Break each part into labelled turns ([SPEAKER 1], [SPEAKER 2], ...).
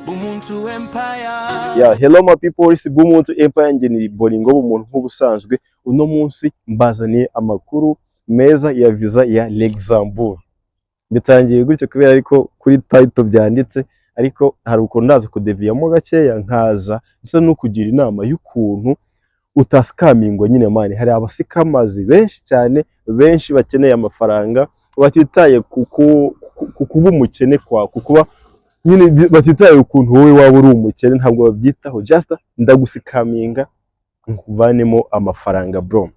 [SPEAKER 1] Bumuntu Empire.
[SPEAKER 2] Yeah, hello my people, it's Bumuntu Empire, njye ni Bolingo Bumuntu nk'ubusanzwe. Uno munsi mbazaniye amakuru meza ya visa ya Luxembourg. Bitangiye gutyo kubera ariko kuri title byanditse, ariko hari ukuntu ndaza kudeviyamo gakeya, nkaza nsa n'ukugira inama y'ukuntu utascamingwa nyine man. Hari abascammers benshi cyane, benshi bakeneye amafaranga, batitaye ku kuba umukene kwa ku kuba nyine, batitaye ukuntu wowe waba uri umukene, ntabwo babyitaho. Just ndaguscaminga nkuvanemo amafaranga, bro.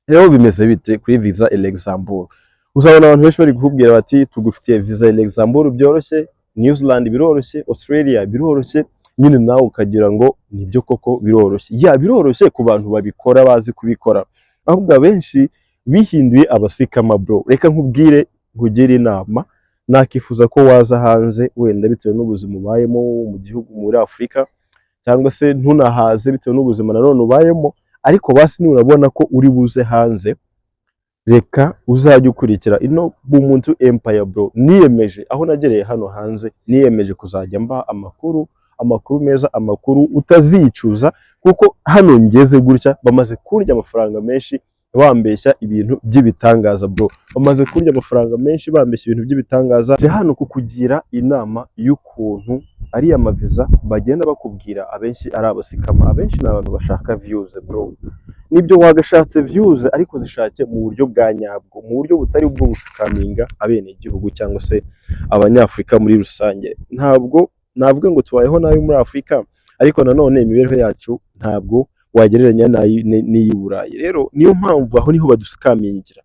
[SPEAKER 2] Rero bimeze bite kuri visa ya Luxembourg? Uzabona abantu benshi bari kukubwira bati: "Tugufitiye visa ya Luxembourg byoroshye, New Zealand biroroshye, Australia biroroshye." Nyine nawe ukagira ngo nibyo koko biroroshye. Yeah, biroroshye ku bantu babikora, bazi kubikora. Ahubwo abenshi bihinduye abascammer, bro. Reka nkubwire, nkugire inama. Nakifuza ko waza hanze, wenda bitewe n'ubuzima ubayemo mu gihugu muri Afurika, cyangwa se ntunahaze bitewe n'ubuzima nanone ubayemo, ariko basi nurabona ko uri buze hanze, reka uzajye ukurikira ino Bumuntu Empire, bro. Niyemeje, aho nagereye hano hanze, niyemeje kuzajya mbaha amakuru, amakuru meza, amakuru utazicuza, kuko hano ngeze gutya bamaze kurya amafaranga menshi bambeshya ibintu by'ibitangaza, bro. Bamaze kurya amafaranga menshi bambeshya ibintu by'ibitangaza. Nje hano kukugira inama y'ukuntu ariya maviza bagenda bakubwira, abenshi ari abascammer, abenshi ni abantu bashaka views, bro. Nibyo, wagashatse views, ariko zishake mu buryo bwa nyabwo, mu buryo butari ubwo guscaminga abenegihugu cyangwa se Abanyafurika muri rusange. Ntabwo navuga ngo tubayeho nabi muri Afurika, ariko nanone imibereho yacu ntabwo wagereranya n'iy'i Burayi. Rero niyo mpamvu aho niho baduscamingira.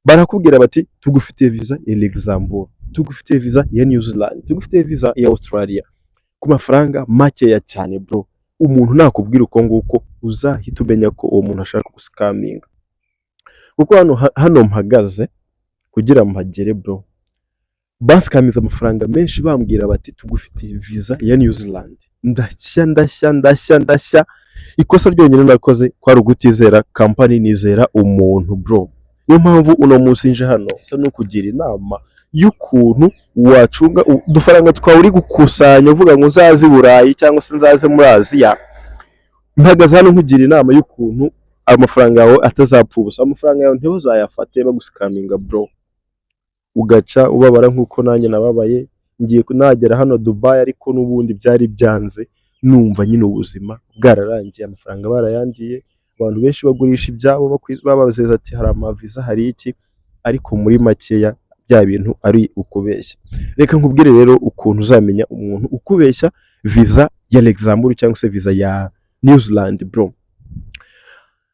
[SPEAKER 2] Barakubwira bati: "Tugufitiye visa ya Luxembourg, tugufitiye visa ya New Zealand, tugufitiye visa ya Australia ku mafaranga makeya cyane." Bro, umuntu nakubwira uko nguko, uzahita umenya ko uwo muntu ashaka guscaminga, kuko hano mpagaze kugira mpagere, bro, bascamiza amafaranga menshi bambwira bati: "Tugufitiye visa ya New Zealand." Ndashya, ndashya, ndashya, ndashya. Ikosa ryonyine nakoze kwari ugutizera company, nizera umuntu, bro. Niyo mpamvu uno munsi nje hano nsa n'ukugira inama y'ukuntu wacunga udufaranga twawe uri gukusanya uvuga ngo nzaze i Burayi cyangwa se nzaze muri Aziya. Mpagaze hano nkugira inama y'ukuntu amafaranga yawe atazapfa ubusa. Amafaranga yawe ntibazayafate baguscaminga, bro, ugaca ubabara nk'uko nanjye nababaye. Ngiye nagera hano Dubai, ariko n'ubundi byari byanze, numva nyine ubuzima bwararangiye, amafaranga barayandiye. Abantu benshi bagurisha ibyabo babazeza ati hari amaviza, hari iki, ariko muri makeya bya bintu ari ukubeshya. Reka nkubwire rero ukuntu uzamenya umuntu ukubeshya visa ya Luxembourg cyangwa se visa ya New Zealand, bro.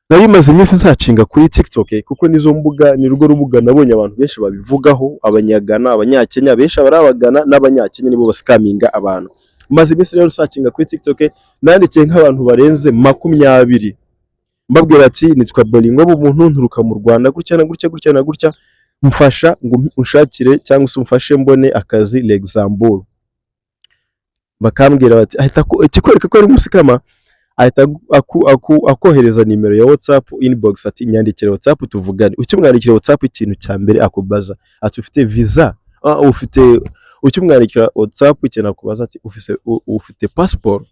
[SPEAKER 2] Nari maze iminsi nsearchinga kuri TikTok, kuko nizo mbuga, ni rwo rubuga nabonye abantu benshi babivugaho. Abanyagana, Abanyakenya benshi, abari Abagana n'Abanyakenya nibo bascaminga abantu. Maze iminsi rero nsearchinga kuri TikTok, nandikiye nk'abantu barenze 20, mbabwira ati: "Nitwa Bolingo Bumuntu, nturuka mu Rwanda, gutya na gutya, gutya na gutya, mfasha ngo unshakire cyangwa se umfashe mbone akazi Luxembourg." Bakambwira bati, ahita ikikwereka ko ari umuscammer, ahita akohereza nimero ya WhatsApp inbox, ati: "Nyandikira WhatsApp tuvugane." Ukimwandikira WhatsApp, ikintu cya mbere akubaza ati: "Ufite visa?" Ah, ufite, ukimwandikira WhatsApp, ikintu akubaza ati: "Ufite passport?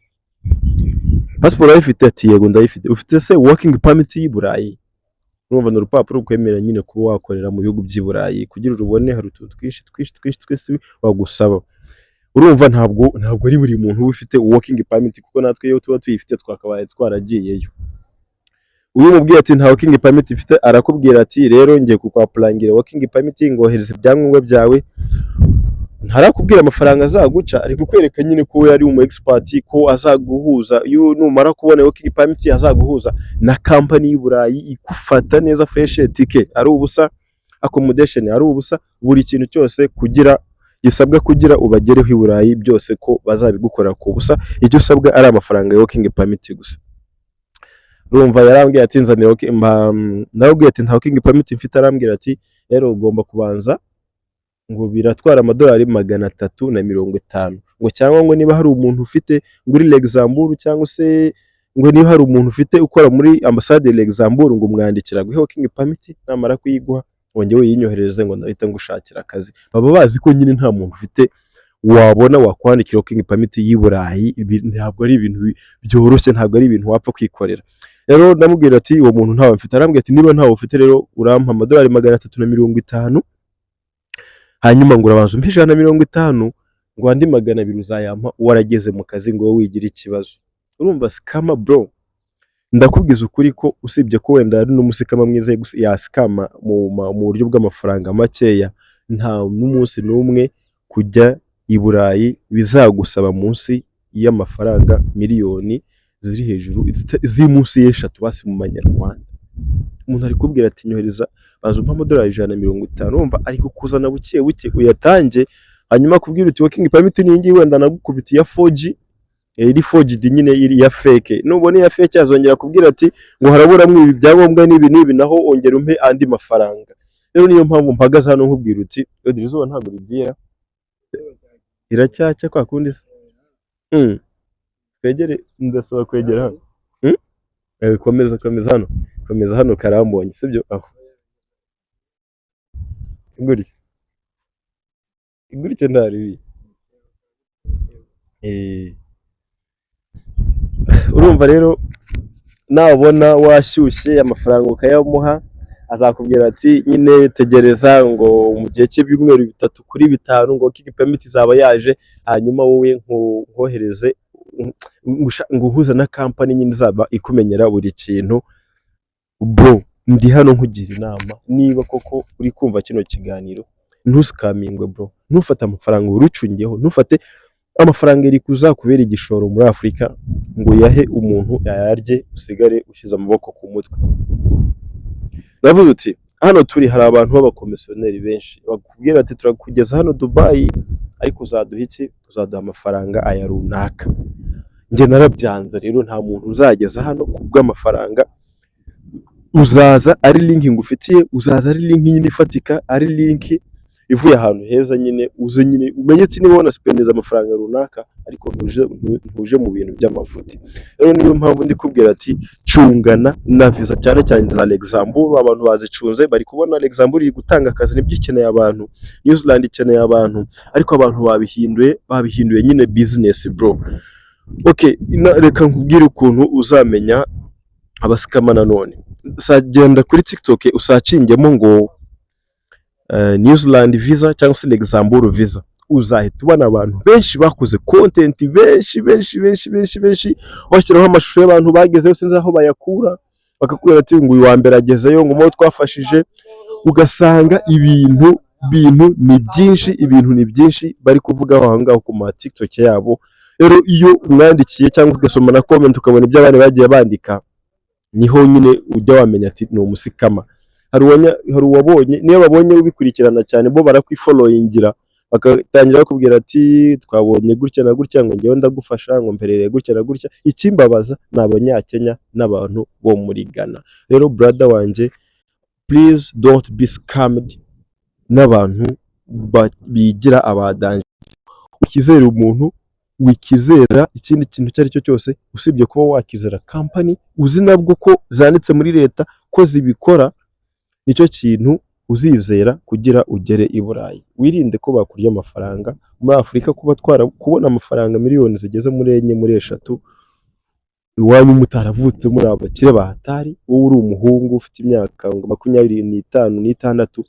[SPEAKER 2] Passport urayifite?" Ati: "Yego, ndayifite." "Ufite se working permit y'i Burayi?" Urumva ni urupapuro rukwemerera nyine kuba wakorera mu bihugu by'i Burayi. Kugira urubone hari utuntu twinshi twinshi twinshi twinshi bagusaba. Urumva ntabwo ari buri muntu uba ufite working permit, kuko natwe iyo tuba tuyifite twakabaye twaragiyeyo. Uyu umubwiye ati: "Nta working permit mfite," arakubwira ati: "Rero ngiye kukwapplyingira working permit, ngohereza ibyangombwa byawe." Ntarakubwira amafaranga azaguca, ari kukwereka nyine ko we ari umu expert, ko azaguhuza, iyo numara kubona working permit azaguhuza na company y'i Burayi igufata neza fresh, ticket ari ubusa, accommodation ari ubusa, buri kintu cyose kugira gisabwa kugira ubagereho i Burayi byose ko bazabigukorera ku busa, icyo usabwa ari amafaranga ya working permit gusa. Urumva yarambwiye ati: "Nzanira" Ndamubwiye ati: "Nta working permit mfite." Arambwira ati: "Rero ugomba kubanza ngo biratwara amadolari 350," ngo cyangwa ngo niba hari umuntu ufite ngo uri Luxembourg, cyangwa se ngo niba hari umuntu ufite ukora muri ambasade ya Luxembourg, ngo umwandikira aguhe working permit, namara kuyiguha wongere uyinyoherereze, ngo ndahita ngushakira akazi. Baba bazi ko nyine nta muntu ufite Wabona wakwandikira working permit y'i Burayi. Ibi ntabwo ari ibintu byoroshye, ntabwo ari ibintu wapfa kwikorera. Rero ndamubwira ati: "Uwo muntu ntawe mfite." Arambwira ati: "Niba ntawe ufite rero, urampa amadolari 350." Hanyuma ngo urabanza umpe 150, ngo andi 200 uzayampa warageze mu kazi, ngo wowe wigira ikibazo. Urumva scammer, bro? Ndakubwiza ukuri ko usibye ko wenda ari n'umuscammer mwiza yascama mu buryo bw'amafaranga makeya, nta n'umunsi n'umwe kujya i Burayi bizagusaba munsi y'amafaranga miliyoni ziri hejuru, ziri munsi y'eshatu basi mu manyarwanda. Umuntu ari kubwira ati: "Nyohereza, banza umpe amadolari 150." Urumva ari kukuzana buke buke uyatange, hanyuma akubwira uti: "Working permit ni iyi ngiyi." Wenda nagukubita iya 4G, iri forged nyine, iri ya fake. Nubona iya fake, azongera kubwira ati ngo haraburamo ibi byangombwa n'ibi n'ibi, naho ongera umpe andi mafaranga. Rero niyo mpamvu mpagaze hano nkubwira uti: "Iri zuba ntabwo ribyira, iracyacya kwa kundi se." Twegere, ndasaba kwegera hano. Komeza, komeza hano, komeza hano, karambonye, sibyo? Aho gutya gutya nta ribi. Urumva rero, nabona washyushye amafaranga ukayamuha, azakubwira ati nyine tegereza ngo mu gihe cy'ibyumweru 3 kuri 5 ngo working permit izaba yaje, hanyuma wowe nkohereze nguhuze na kampani nyine izaba ikumenyera buri kintu. Bro, ndi hano nkugira inama: niba koko uri kumva kino kiganiro, ntuscamingwe, bro. Ntufate amafaranga urucungeho, ntufate amafaranga iri kuzakubera igishoro muri Afurika ngo uyahe umuntu ayarye, usigare ushyize amaboko ku mutwe. Ndavuze uti hano turi hari abantu b'abakomisiyoneri benshi bakubwira ati: "Turakugeza hano Dubayi, ariko uzaduha iki? Uzaduha amafaranga aya runaka." Njye narabyanze rero, nta muntu uzageza hano ku bw'amafaranga. Uzaza ari link ngufitiye, uzaza ari link nyine ifatika, ari link ivuye ahantu heza nyine, uze nyine umenye ati niba wanaspendeza amafaranga runaka, ariko ntuje mu bintu by'amafuti. Rero niyo mpamvu ndi kubwira ati cungana na visa, cyane cyane za Luxembourg. Abantu bazicunze bari kubona Luxembourg iri gutanga akazi, nibyo, ikeneye abantu. New Zealand ikeneye abantu, ariko abantu babihinduye nyine business, bro. Okay, reka nkubwire ukuntu uzamenya abascammer nanone. Genda kuri TikTok, usearchingemo ngo New Zealand visa cyangwa se Luxembourg visa, uzahita ubona abantu benshi bakoze content, benshi benshi benshi benshi benshi, bashyiraho amashusho y'abantu bagezeyo, sinzi aho bayakura, bakakubwira ati ngo uyu wa mbere agezeyo, ngo mubo twafashije. Ugasanga ibintu bintu ni byinshi, ibintu ni byinshi bari kuvugaho aho ngaho ku ma TikTok yabo. Rero iyo umwandikiye cyangwa ugasoma na comment, ukabona ibyo abandi bagiye bandika, niho nyine ujya wamenya ati ni umuscammer. Hari uwabonye, niyo babonye ubikurikirana cyane, bo barakwifollowingira, bagatangira bakubwira ati: "Twabonye gutya na gutya," ngo njyewe ndagufasha, ngo mperereye gutya na gutya. Ikimbabaza ni Abanyakenya n'abantu bo muri Ghana. Rero brother wanjye, please don't be scammed n'abantu bigira abadanje. Ukizere umuntu, wikizera ikindi kintu icyo ari cyo cyose usibye kuba wakizera kampani uzi nabwo ko zanditse muri leta ko zibikora. Nicyo kintu uzizera kugira ugere i Burayi. Wirinde ko bakurya amafaranga muri Afurika. Kuba twara kubona amafaranga miliyoni zigeze muri enye, muri eshatu, iwanyu mutaravutse muri abakire bahatari, wowe uri umuhungu ufite imyaka ngo 25, n'itandatu,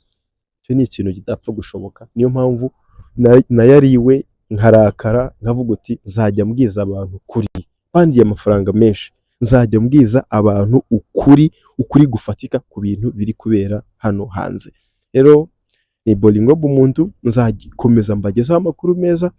[SPEAKER 2] icyo ni ikintu kidapfa gushoboka. Niyo mpamvu nayariwe nkarakara, nkavuga uti nzajya mbwiza abantu ukuri. Bandiye amafaranga menshi, nzajya mbwiza abantu ukuri, ukuri gufatika ku bintu biri kubera hano hanze. Rero ni Bolingo Bumuntu, nzakomeza mbagezeho amakuru meza.